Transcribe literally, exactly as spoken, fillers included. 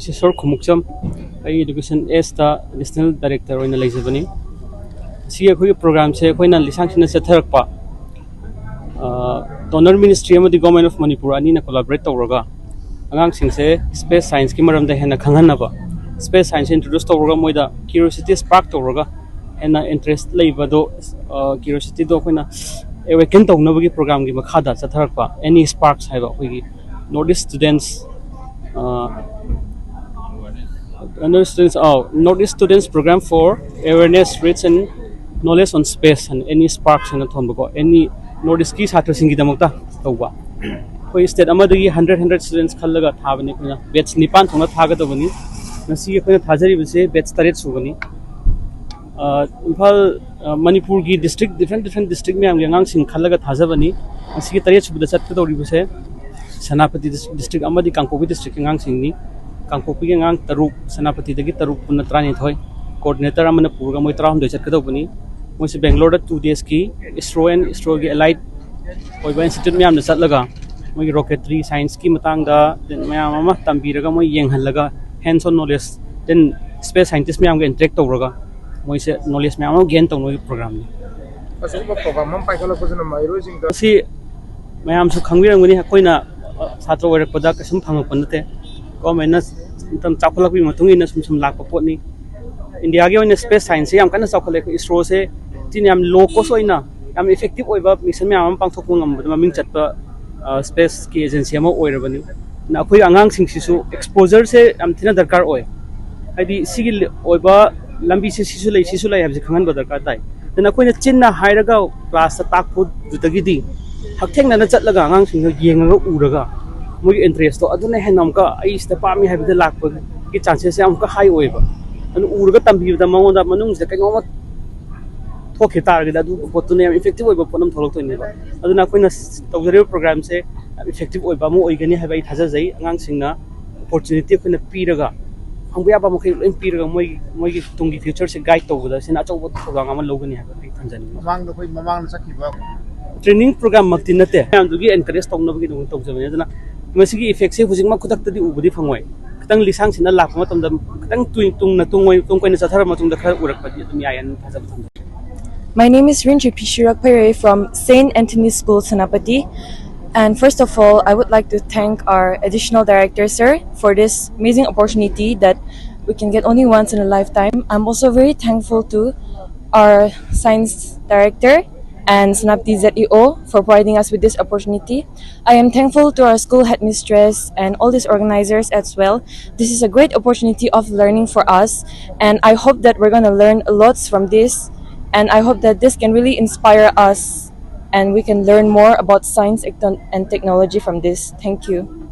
ꯁꯤꯁꯣꯔ ꯈꯨꯃꯨꯛꯆꯝ, ꯑꯩ education ꯑꯦꯁꯇ additional director ꯑꯣꯏꯅ ꯂꯩꯖꯕꯅꯤ꯫ ꯁꯤ ꯑꯩꯈꯣꯏꯒꯤ ꯄ꯭ꯔꯣꯒ꯭ꯔꯥꯝꯁꯦ ꯑꯩꯈꯣꯏꯅ ꯂꯤꯁꯥꯡ ꯁꯤꯠꯅ ꯆꯠꯊꯔꯛꯄ ꯗꯣꯅꯔ ꯃꯤꯅꯤꯁꯇ꯭ꯔꯤ ꯑꯃꯗꯤ ꯒꯣꯔꯃꯦꯟ ꯑꯣꯐ ꯃꯅꯤꯄꯨꯔ ꯑꯅꯤꯅ ꯀꯣꯂꯥꯕꯣꯔꯦꯠ ꯇꯧꯔꯒ ꯑꯉꯥꯡꯁꯤꯡꯁꯦ ꯁ꯭ꯄꯦꯁ ꯁꯥꯏꯟꯁꯀꯤ ꯃꯔꯝꯗ ꯍꯦꯟꯅ ꯈꯪꯍꯟꯅꯕ, ꯁ꯭ꯄꯦꯁ ꯁꯥꯏꯟꯁꯁꯦ ꯏꯟꯇ꯭ꯔꯣꯗ꯭ꯌꯨꯁ ꯇꯧꯔꯒ ꯃꯣꯏꯗ ꯀ꯭ꯌꯨꯔꯤꯑꯣꯁꯤꯇꯤ ꯁ꯭ꯄꯥꯔꯛ ꯇꯧꯔꯒ ꯍꯦꯟꯅ ꯏꯟꯇꯔꯦꯁ ꯂꯩꯕꯗꯣ, ꯀ꯭ꯌꯨꯔꯤꯑꯣꯁꯤꯇꯤꯗꯣ ꯑꯩꯈꯣꯏꯅ ꯑꯦꯋꯦꯀꯟ ꯇꯧꯅꯕꯒꯤ ꯄ꯭ꯔꯣꯒ꯭ꯔꯥꯝꯒꯤ ꯃꯈꯥꯗ ꯆꯠꯊꯔꯛꯄ ꯑꯦꯅꯤ ꯁ꯭ꯄꯥꯔꯛꯁ ꯍꯥꯏꯕ ꯑꯩꯈꯣꯏꯒꯤ north east ꯁ꯭ꯇꯨꯗꯦꯟꯠꯁ, north east students uh north east students programme for awareness reach and knowledge on space N E sparks ꯍꯥꯏꯅ ꯊꯣꯟꯕꯀꯣ, ꯑꯦꯅꯤ ꯅꯣꯔꯠ ꯏꯁꯀꯤ ꯁꯥꯇ꯭ꯔꯁꯤꯡꯒꯤꯗꯃꯛꯇ ꯇꯧꯕ꯫ ꯑꯩꯈꯣꯏ ꯁ꯭ꯇꯦꯠ ꯑꯃꯗꯒꯤ ꯍꯟꯗ꯭ꯔꯦꯠ ꯍꯟꯗ꯭ꯔꯦꯠ ꯁ꯭ꯇꯨꯗꯦꯟꯠꯁ ꯈꯜꯂꯒ ꯊꯥꯕꯅꯤ ꯑꯩꯈꯣꯏꯅ꯫ ꯕꯦꯠꯁ ꯅꯤꯄꯥꯟ ꯊꯣꯛꯅ ꯊꯥꯒꯗꯕꯅꯤ꯫ ꯉꯁꯤ ꯑꯩꯈꯣꯏꯅ ꯊꯥꯖꯔꯤꯕꯁꯦ ꯕꯦꯠꯁ ꯇꯔꯦꯠ ꯁꯨꯕꯅꯤ꯫ ꯑ, ꯏꯝꯐꯥꯜ, ꯑ, ꯃꯅꯤꯄꯨꯔꯒꯤ ꯗꯤꯁꯇ꯭ꯔꯤꯛ, ꯗꯤꯐ꯭ꯔꯦꯟ ꯗꯤꯐ꯭ꯔꯦꯟ ꯗꯤꯁꯇ꯭ꯔꯤꯛ ꯃꯌꯥꯝꯒꯤ ꯑꯉꯥꯡꯁꯤꯡ ꯈꯜꯂꯒ ꯊꯥꯖꯕꯅꯤ꯫ ꯉꯁꯤꯒꯤ ꯇꯔꯦꯠ ꯁꯨꯕꯗ ꯆꯠꯀꯗꯧꯔꯤꯕꯁꯦ ꯁꯦꯅꯥꯄꯇꯤ ꯗꯤꯁ-, ꯗꯤꯁꯇ꯭ꯔꯤꯛ ꯑꯃꯗꯤ ꯀꯥꯡꯄꯣꯛꯄꯤ ꯗꯤꯁꯇ꯭ꯔꯤꯛꯀꯤ ꯑꯉꯥꯡꯁꯤꯡꯅꯤ꯫ ꯀꯥꯡꯄꯣꯛꯄꯤꯒꯤ ꯑꯉꯥꯡ ꯇꯔꯨꯛ, ꯁꯦꯅꯥꯄꯇꯤꯗꯒꯤ ꯇꯔꯨꯛ, ꯄꯨꯟꯅ ꯇꯔꯥꯅꯤꯊꯣꯏ꯫ ꯀꯣꯑꯣꯔꯗꯤꯅꯦꯇꯔ ꯑꯃꯅ ꯄꯨꯔꯒ ꯃꯣꯏ ꯇꯔꯥꯍꯨꯝꯗꯣꯏ ꯆꯠꯀꯗꯧꯕꯅꯤ꯫ ꯃꯣꯏꯁꯦ ꯕꯦꯡꯒ꯭ꯂꯣꯔꯗ ꯇꯨ ꯗꯦꯖꯀꯤ ISRO and ISROꯒꯤ ꯑꯦꯂꯥꯏꯠ ꯑꯣꯏꯕ ꯏꯟꯁꯇꯤꯇ꯭ꯌꯨꯠ ꯃꯌꯥꯝꯗ ꯆꯠꯂꯒ ꯃꯣꯏꯒꯤ ꯔꯣꯀꯦꯇ꯭ꯔꯤ ꯁꯥꯏꯟꯁꯀꯤ ꯃꯇꯥꯡꯗ then ꯃꯌꯥꯝ ꯑꯃ ꯇꯝꯕꯤꯔꯒ ꯃꯣꯏ ꯌꯦꯡꯍꯜꯂꯒ hands on knowledge, then space scientist ꯃꯌꯥꯝꯒ interact ꯇꯧꯔꯒ ꯃꯣꯏꯁꯦ ꯅꯣꯂꯦꯖ ꯃꯌꯥꯝ ꯑꯃ ꯒꯦꯟ ꯇꯧꯅꯕꯒꯤ ꯄ꯭ꯔꯣꯒ꯭ꯔꯥꯝꯅꯤ꯫ ꯑꯁꯤꯒꯨꯝꯕ ꯄ꯭ꯔꯣꯒ꯭ꯔꯥꯝ ꯑꯃ ꯄꯥꯏꯈꯠꯂꯛꯄꯁꯤꯅ ꯃꯍꯩꯔꯣꯏꯁꯤꯡꯗ ꯃꯁꯤ ꯃꯌꯥꯝꯁꯨ ꯈꯪꯕꯤꯔꯝꯒꯅꯤ, ꯑꯩꯈꯣꯏꯅ, ꯑ, ꯁꯥꯇ꯭ꯔ ꯑꯣꯏꯔꯛꯄꯗ ꯀꯩꯁꯨꯝ ꯐꯪꯉꯛꯄ ꯅꯠꯇꯦ꯫ ꯒꯣꯔꯃꯦꯟꯅ ꯃꯇꯝ ꯆꯥꯎꯈꯠꯂꯛꯄꯒꯤ ꯃꯇꯨꯡ ꯏꯟꯅ ꯁꯨꯝ ꯁꯨꯝ ꯂꯥꯛꯄ ꯄꯣꯠꯅꯤ꯫ ꯏꯟꯗꯤꯌꯥꯒꯤ ꯑꯣꯏꯅ ꯁ꯭ꯄꯦꯁ ꯁꯥꯏꯟꯁꯁꯦ ꯌꯥꯝ ꯀꯟꯅ ꯆꯥꯎꯈꯠꯂꯦ꯫ ꯑꯩꯈꯣꯏ ISROꯁꯦ ꯆꯤꯟ ꯌꯥꯝ ꯂꯣ ꯀꯣꯁ ꯑꯣꯏꯅ ꯌꯥꯝ ꯏꯐꯦꯛꯇꯤꯞ ꯑꯣꯏꯕ ꯃꯤꯁꯟ ꯃꯌꯥꯝ ꯑꯃ ꯄꯥꯡꯊꯣꯛꯄ ꯉꯝꯕꯗ ꯃꯃꯤꯡ ꯆꯠꯄ, ꯑ, ꯁ꯭ꯄꯦꯁꯀꯤ ꯑꯦꯖꯦꯟꯁꯤ ꯑꯃ ꯑꯣꯏꯔꯕꯅꯤ꯫ ꯑꯗꯨꯅ ꯑꯩꯈꯣꯏ ꯑꯉꯥꯡꯁꯤꯡꯁꯤꯁꯨ ꯑꯦꯛꯁꯄꯣꯖꯔꯁꯦ ꯌꯥꯝ ꯊꯤꯅ ꯗꯔꯀꯥꯔ ꯑꯣꯏ꯫ ꯍꯥꯏꯗꯤ ꯁꯤꯒꯤ ꯂ-, ꯑꯣꯏꯕ ꯂꯝꯕꯤꯁꯦ ꯁꯤꯁꯨ ꯂꯩ, ꯁꯤꯁꯨ ꯂꯩ ꯍꯥꯏꯕꯁꯦ ꯈꯪꯍꯟꯕ ꯗꯔꯀꯥꯔ ꯇꯥꯏ꯫ ꯑꯗꯨꯅ ꯑꯩꯈꯣꯏꯅ ꯆꯤꯟꯅ ꯍꯥꯏꯔꯒ ꯀ꯭ꯂꯥꯁꯇ ꯇꯥꯛꯄꯗꯨꯗꯒꯤꯗꯤ ꯍꯛꯊꯦꯡꯅꯅ ꯆꯠꯂꯒ ꯑꯉꯥꯡꯁꯤꯡꯗꯣ ꯌꯦꯡꯉꯒ ꯎꯔꯒ ꯃꯣꯏꯒꯤ ꯏꯟꯇꯔꯦꯁꯇꯣ ꯑꯗꯨꯅ ꯍꯦꯟꯅ ꯑꯃꯨꯛꯀ ꯑꯩ ꯁꯤꯗ ꯄꯥꯝꯃꯤ ꯍꯥꯏꯕꯗ ꯂꯥꯛꯄꯒꯤ ꯆꯥꯟꯁꯦꯁꯁꯦ ꯑꯃꯨꯛꯀ ꯍꯥꯏ ꯑꯣꯏꯌꯦꯕ꯫ ꯑꯗꯨꯅ ꯎꯔꯒ ꯇꯝꯕꯤꯕꯗ ꯃꯉꯣꯟꯗ ꯃꯅꯨꯡꯁꯤꯗ ꯀꯩꯅꯣꯝꯃ ꯊꯣꯛꯈꯤ ꯇꯥꯔꯒꯗꯤ ꯑꯗꯨ ꯄꯣꯠꯇꯨꯅ ꯌꯥꯝ ꯏꯐꯦꯛꯇꯤꯞ ꯑꯣꯏꯕ ꯄꯣꯠ ꯑꯃ ꯊꯣꯛꯂꯛꯇꯣꯏꯅꯦꯕ꯫ ꯑꯗꯨꯅ ꯑꯩꯈꯣꯏꯅ ꯇꯧꯖꯔꯤꯕ ꯄ꯭ꯔꯣꯒ꯭ꯔꯥꯝꯁꯦ ꯌꯥꯝ ꯏꯐꯦꯛꯇꯤꯞ ꯑꯣꯏꯕ ꯑꯃ ꯑꯣꯏꯒꯅꯤ ꯍꯥꯏꯕ ꯑꯩ ꯊꯥꯖꯖꯩ꯫ ꯑꯉꯥꯡꯁꯤꯡꯅ ꯑꯣꯄꯣꯔꯆꯨꯅꯤꯇꯤ ꯑꯩꯈꯣꯏꯅ ꯄꯤꯔꯒ ꯐꯪꯕ ꯌꯥꯕ ꯃꯈꯩ ꯂꯣꯏ ꯄꯤꯔꯒ ꯃꯣꯏꯒꯤ ꯃꯣꯏꯒꯤ ꯇꯨꯡꯒꯤ ꯐ꯭ꯌꯨꯆꯔꯁꯦ ꯒꯥꯏꯗ ꯇꯧꯕꯗ ꯁꯤꯅ ꯑꯆꯧꯕ ꯊꯧꯗꯥꯡ ꯑꯃ ꯂꯧꯒꯅꯤ ꯍꯥꯏꯕ ꯑꯩ ꯊꯝꯖꯅꯤꯡꯉꯤ꯫ ꯃꯃꯥꯡꯗ ꯑꯩꯈꯣꯏ ꯃꯃꯥꯡꯗ ꯆꯠꯈꯤꯕ ꯇ꯭ꯔꯦꯅꯤꯡ ꯄ꯭ꯔꯣꯒ꯭ꯔꯥꯝꯃꯛꯇꯤ ꯅꯠꯇꯦ, ꯃꯌꯥꯝꯗꯨꯒꯤ ꯑꯦꯟꯀꯔꯦꯖ ꯇꯧꯅꯕꯒꯤꯗꯃꯛ ꯇꯧꯖꯕꯅꯤ꯫ ꯑꯗꯨꯅ ꯃꯁꯤꯒꯤ ꯏꯐꯦꯛꯁꯦ ꯍꯧꯖꯤꯛꯃꯛ ꯈꯨꯗꯛꯇꯗꯤ ꯎꯕꯗꯤ ꯐꯪꯉꯣꯏ꯫ ꯈꯤꯇꯪ ꯂꯤꯁꯥꯡꯁꯤꯟꯅ ꯂꯥꯛꯄ ꯃꯇꯝꯗ ꯈꯤꯇꯪ ꯇꯨꯡ ꯇꯨꯡꯅ ꯇꯨꯡ ꯑꯣꯏ- ꯇꯨꯡ ꯀꯣꯏꯅ ꯆꯠꯊꯔꯕ ꯃꯇꯨꯡꯗ ꯈꯔ ꯎꯔꯛꯄꯗꯤ ꯑꯗꯨꯝ ꯌꯥꯏ ꯍꯥꯏꯅ ꯊꯥꯖꯕ ꯊꯝꯖꯩ꯫ My name is Rinchipi Shirakpere from Saint Anthony's School, Senapati. And first of all, I would like to thank our additional director, sir, for this amazing opportunity that we can get only once in a lifetime. I'm also very thankful to our science director and Senapati Z E O for providing us with this opportunity. I am thankful to our school headmistress and all these organizers as well. This is a great opportunity of learning for us, and I hope that we're going to learn lots from this. And I hope that this can really inspire us and we can learn more about science and technology from this. Thank you.